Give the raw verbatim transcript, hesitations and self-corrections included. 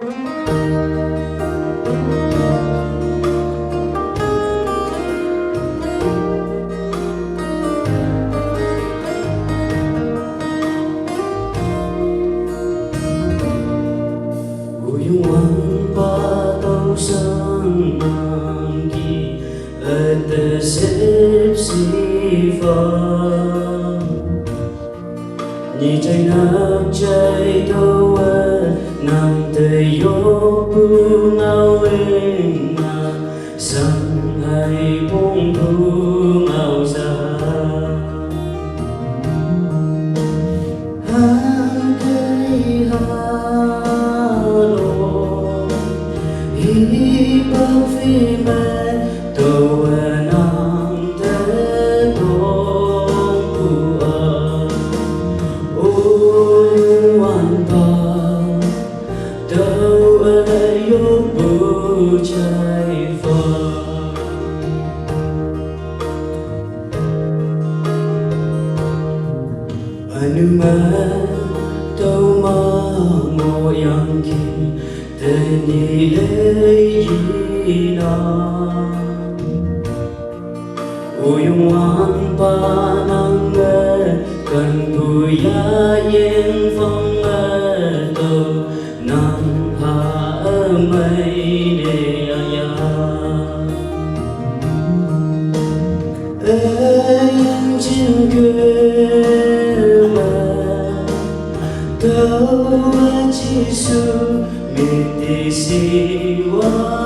Uyung wan pa tau sang nang ki ata sep si fa. Ni chai nak chai tau a nang te yok pu ngau eng na sang hai pung pu ngau sa. Hang kei ha lo hi bak fi mai tau a nang te tong ku a. O wan pa tau a yok pu chai fa. Anu ma tau ma mo yang ki te ni le yi na. Uyung wan pa nang me kan pu ya yeng fang me tau nang ha a mai de ya ya. Eng jin ke ma tau a Jisu mi ti si wa.